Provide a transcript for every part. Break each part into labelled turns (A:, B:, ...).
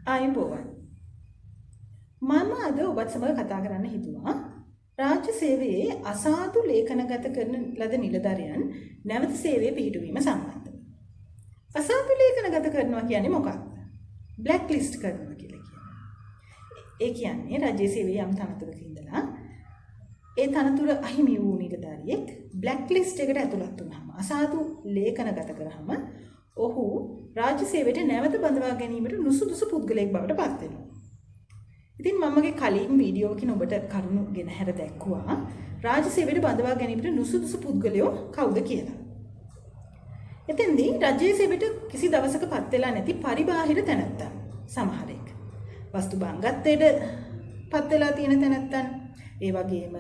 A: ආයුබෝවන්. මම අද ඔබත් සමග කතා කරන්න හිතුවා රාජ්‍ය සේවයේ අසාදු ලේඛනගත කරන ලද නිලධාරියන් නැවත සේවයේ පිහිටුවීම සම්බන්ධව. අසාදු ලේඛනගත කරනවා කියන්නේ මොකක්ද? බ්ලැක් ලිස්ට් කරනවා කියලා කියනවා. ඒ කියන්නේ රාජ්‍ය සේවයේ යම් තනතුරක ඉඳලා ඒ තනතුර අහිමි වූ නිලධාරියෙක් බ්ලැක් ලිස්ට් එකට ඇතුළත් වුණාම, අසාදු ලේඛනගත කරාම ඔහු රාජ්‍ය සේවයට නැවත බඳවා ගැනීමට නුසුදුසු පුද්ගලයෙක් බවට පත් වෙනවා. ඉතින් මම මගේ කලින් වීඩියෝවකින් ඔබට කරුණු ගෙන හැර දැක්වුවා රාජ්‍ය සේවයට බඳවා ගැනීමට නුසුදුසු පුද්ගලයෝ කවුද කියලා. එතෙන්දී රාජ්‍ය සේවයට කිසි දවසක පත් වෙලා නැති පරිබාහිර තැනැත්තන් සමහරෙක්, වස්තු බංගත්වයට පත් වෙලා තියෙන තැනැත්තන්, ඒ වගේම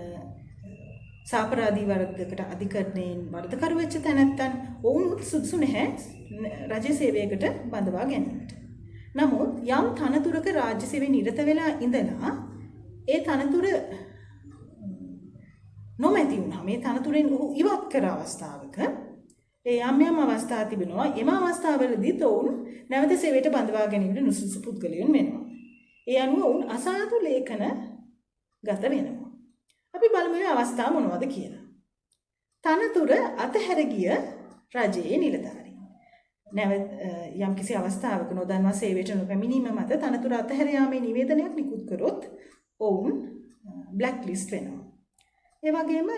A: සාපරාධී වරදකට අධිකරණයෙන් වරදකරු වෙච්ච තැනැත්තන්, ඔවුනුත් සුදුසු නැහැ රාජ්‍ය සේවයකට බඳවා ගැනීමට. නමුත් යම් තනතුරක රාජ්‍ය සේවයේ නිරත වෙලා ඉඳලා ඒ තනතුර නොමැති වුණාම, මේ තනතුරෙන් ඔහු ඉවත් කර අවස්ථාවක ඒ යම් යම් අවස්ථා තිබෙනවා. එම අවස්ථාවලදීත් ඔවුන් නැවත සේවයට බඳවා ගැනීමට නුසුදුසු පුද්ගලයන් වෙනවා. ඒ අනුව ඔවුන් අසාදු ලේඛන ගත වෙනවා. අපි බලමු මේ අවස්ථා මොනවද කියලා. තනතුර අතහැර ගිය රජයේ නිලධාරීන්. නැවත යම්කිසි අවස්ථාවක නොදන්වා සේවයට නොපැමිණීම මත තනතුර අතහැර යාමේ නිවේදනයක් නිකුත් කරොත් ඔවුන් බ්ලැක් ලිස්ට් වෙනවා. ඒ වගේම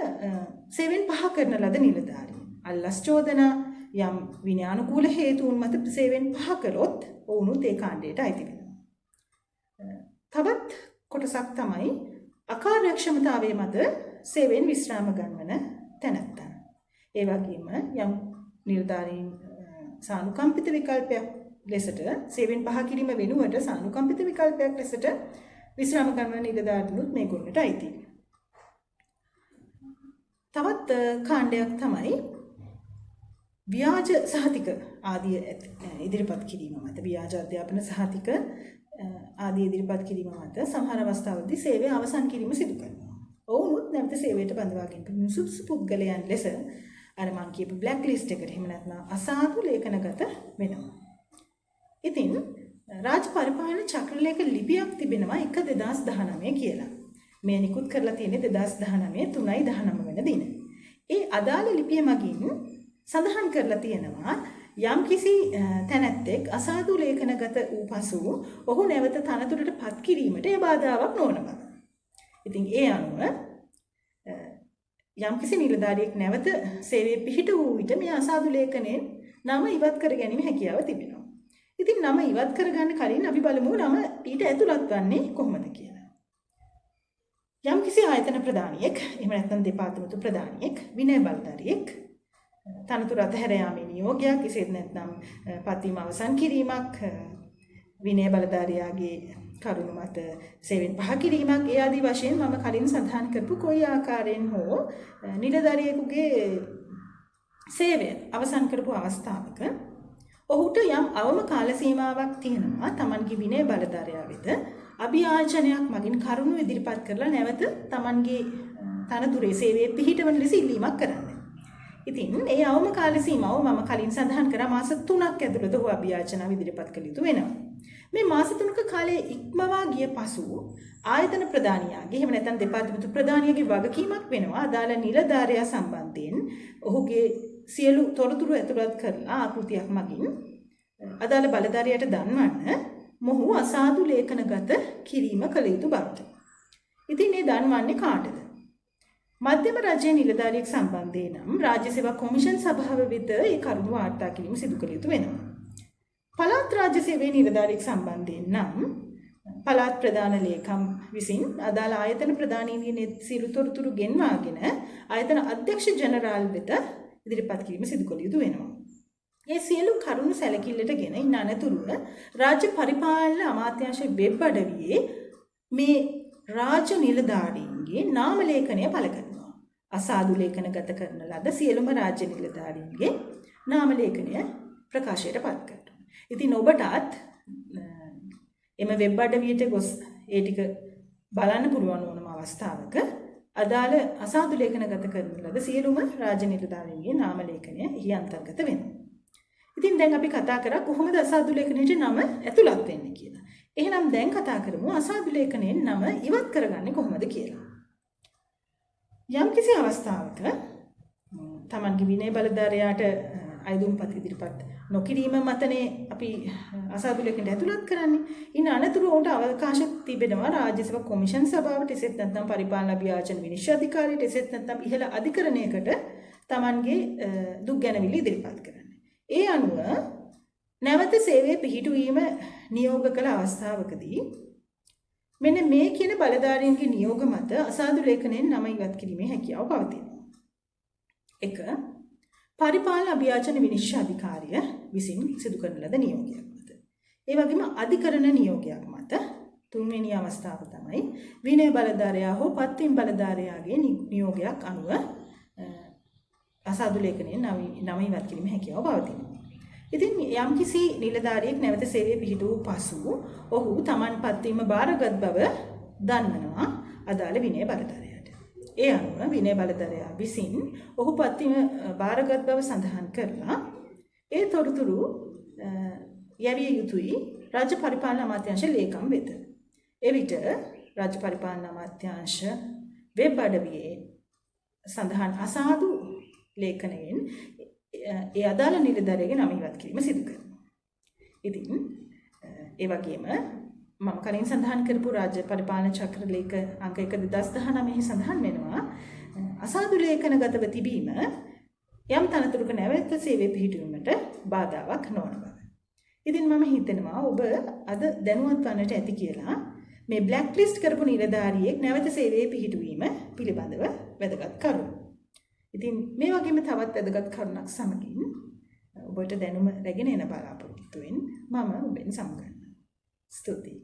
A: සේවයෙන් පහ කරන ලද නිලධාරීන්, අල්ලස් චෝදනා, යම් විනයානුකූල හේතුන් මත සේවයෙන් පහ කරොත් ඔවුනුත් ඒ කාණ්ඩයට අයිති වෙනවා. තවත් කොටසක් තමයි අකාර්යක්ෂමතාවය මත සේවයෙන් විශ්‍රාම ගන්වන තැනැත්තන්. ඒ වගේම යම් නිලධාරීන් සානුකම්පිත විකල්පයක් ලෙසට සේවයෙන් පහ කිරීම වෙනුවට සානුකම්පිත විකල්පයක් ලෙසට විශ්‍රාම ගන්වන නිලධාරීනුත් මේ ගොන්නට අයිති. තවත් කාණ්ඩයක් තමයි ව්‍යාජ සහතික ආදිය ඉදිරිපත් කිරීම මත, ව්‍යාජ අධ්‍යාපන සහතික ආදිය ඉදිරිපත් කිරීම මත සමහර අවස්ථාවලදී සේවය අවසන් කිරීම සිදු කරනවා. ඔවුනුත් නැවත සේවයට බඳවා ගැනීම නුසුදුසු පුද්ගලයන් ලෙස අර මං කියපු බ්ලැක් ලිස්ට් එකට, එහෙම නැත්නම් අසාදු ලේඛනගත වෙනවා. ඉතින් රාජ්‍ය පරිපාලන චක්‍රලේඛ ලිපියක් තිබෙනවා 1/2019 කියලා. මේ නිකුත් කරලා තියෙන්නේ 2019 3/19 වෙනි දින. ඒ අදාළ ලිපිය මගින් සඳහන් කරලා තියෙනවා යම්කිසි තැනැත්තෙක් අසාදු ලේඛනගත වූ පසු ඔහු නැවත තනතුරට පත් කිරීමට එය බාධාවක් නොවන බව. ඉතින් ඒ අනුව යම්කිසි නිලධාරියෙක් නැවත සේවයේ පිහිට වූ විට මේ අසාදු ලේඛනයෙන් නම ඉවත් කර ගැනීම හැකියාව තිබෙනවා. ඉතින් නම ඉවත් කරගන්න කලින් අපි බලමු නම ඊට ඇතුළත් වන්නේ කොහොමද කියලා. යම්කිසි ආයතන ප්‍රධානියෙක්, එහෙම නැත්නම් දෙපාර්තමේන්තු ප්‍රධානියෙක්, විනය බලධාරියෙක් තනතුර අතහැර යාමේ නියෝගයක්, එසේත් නැත්නම් පත්වීම අවසන් කිරීමක්, විනය බලධාරියාගේ කරුණු මත සේවයෙන් පහ කිරීමක්, ඒ ආදී වශයෙන් මම කලින් සඳහන් කරපු කොයි ආකාරයෙන් හෝ නිලධාරියෙකුගේ සේවය අවසන් කරපු අවස්ථාවක ඔහුට යම් අවම කාල සීමාවක් තියෙනවා තමන්ගේ විනය බලධාරියා වෙත අභියාචනයක් මගින් කරුණු ඉදිරිපත් කරලා නැවත තමන්ගේ තනතුරේ සේවයේ පිහිටවන ලෙස ඉල්ලීමක් කරන්න. ඉතින් ඒ අවම කාල සීමාව මම කලින් සඳහන් කරා මාස 3ක් ඇතුළත ඔහු අභියාචනාව ඉදිරිපත් කළ යුතු වෙනවා. මේ මාස 3ක කාලය ඉක්මවා ගිය පසු ආයතන ප්‍රධානියාගේ, එහෙම නැත්නම් දෙපාර්තමේන්තු ප්‍රධානියාගේ වගකීමක් වෙනවා අදාළ නිලධාරියා සම්බන්ධයෙන් ඔහුගේ සියලු තොරතුරු ඇතුළත් කරලා ආකෘතියක් මගින් අදාළ බලධාරියාට දන්වන්න මොහු අසාදු ලේඛනගත කිරීම කළ යුතු බවට. ඉතින් මේ දන්වන්නේ කාටද? මධ්‍යම රජයේ නිලධාරියෙක් සම්බන්ධයෙන් නම් රාජ්‍ය සේවා කොමිෂන් සභාව වෙත ඒ කරුණු වාර්තා කිරීම සිදු කළ යුතු වෙනවා. පළාත් රාජ්‍ය සේවයේ නිලධාරියෙක් සම්බන්ධයෙන් නම් පළාත් ප්‍රධාන ලේකම් විසින් අදාළ ආයතන ප්‍රධානීන්ගේ සියලු තොරතුරු ගෙන්වාගෙන ආයතන අධ්‍යක්ෂ ජෙනරාල් වෙත ඉදිරිපත් කිරීම සිදු කළ යුතු වෙනවා. මේ සියලු කරුණු සැලකිල්ලටගෙන ඉන් අනතුරුව රාජ්‍ය පරිපාලන අමාත්‍යාංශ වෙබ් අඩවියේ මේ රාජ්‍ය නිලධාරීන්ගේ නාම ලේඛනය පළ කරනවා. අසාදු ලේඛනගත කරන ලද සියලුම රාජ්‍ය නිලධාරීන්ගේ නාම ලේඛනය ප්‍රකාශයට පත් කරනවා. ඉතින් ඔබටත් එම වෙබ් අඩවියට ගොස් ඒ ටික බලන්න පුළුවන් ඕනම අවස්ථාවක අදාළ අසාදු ලේඛනගත කරන ලද සියලුම රාජ්‍ය නිලධාරීන්ගේ නාම ලේඛනය එහි අන්තර්ගත වෙනවා. ඉතින් දැන් අපි කතා කරා කොහොමද අසාදු ලේඛනයට නම ඇතුළත් වෙන්නේ කියලා. එහෙනම් දැන් කතා කරමු අසාධු ලේඛනයෙන් නම ඉවත් කරගන්නේ කොහොමද කියලා. යම්කිසි අවස්ථාවක තමන්ගේ විනය බලධාරයාට අයදුම්පත් ඉදිරිපත් නොකිරීම මතනේ අපි අසාධු ලේඛනයට ඇතුළත් කරන්නේ. ඉන් අනතුරුව ඔවුන්ට අවකාශ තිබෙනවා රාජ්‍ය සේවා කොමිෂන් සභාවට, එසේත් නැත්නම් පරිපාලන අභියාචන විනිශ්චය අධිකාරියට, එසේත් නැත්නම් ඉහළ අධිකරණයකට තමන්ගේ දුක් ගැනවිලි ඉදිරිපත් කරන්න. ඒ අනුව නැවත සේවය පිහිටුවීම නියෝග කළ අවස්ථාවකදී මෙන්න මේ කියන බලධාරීන්ගේ නියෝග මත අසාධු ලේඛනයෙන් නම ඉවත් කිරීමේ හැකියාව පවතිනවා. 1. පරිපාලන අභියාචන විනිශ්චය අධිකාරිය විසින් සිදු කරන ලද නියෝගයක් මත. ඒ වගේම අධිකරණ නියෝගයක් මත තුන්වෙනි අවස්ථාව තමයි විනය බලධාරයා හෝ පත්වීම් බලධාරයාගේ නියෝගයක් අනුව අසාධු ලේඛනයෙන් නම ඉවත් කිරීමේ හැකියාව පවතිනවා. ඉතින් යම්කිසි නිලධාරියෙක් නැවත සේවය පිහිටු වූ පසු ඔහු තමන් පත්වීම බාරගත් බව දන්වනවා අදාළ විනය බලධාරයාට. ඒ අනුව විනය බලධාරයා විසින් ඔහු පත්වීම බාරගත් බව සඳහන් කරලා ඒ තොරතුරු යැවිය යුතුයි රාජ්‍ය පරිපාලන අමාත්‍යාංශ ලේකම් වෙත. එවිට රාජ්‍ය පරිපාලන අමාත්‍යාංශ වෙබ් අඩවියේ සඳහන් අසාධු ලේඛනයෙන් ඒ අදාළ නිලධාරියාගේ නම ඉවත් කිරීම සිදු කරනවා. ඉතින් ඒ වගේම මම කලින් සඳහන් කරපු රාජ්‍ය පරිපාලන චක්‍ර ලේඛ අංක 1 2019 සඳහන් වෙනවා අසාධු ලේඛනගතව තිබීම යම් තනතුරක නැවත සේවය පිහිටුවීමට බාධාවක් නොවන බව. ඉතින් මම හිතනවා ඔබ අද දැනුවත් වන්නට ඇති කියලා මේ බ්ලැක් ලිස්ට් කරපු නිලධාරියෙක් නැවත සේවයේ පිහිටුවීම පිළිබඳව වැදගත් කරුණු. ඉතින් මේ වගේම තවත් වැදගත් කරුණක් සමගින් ඔබට දැනුම රැගෙන එන බලාපොරොත්තුවෙන් මම ඔබෙන් සමුගන්නවා. ස්තුතියි.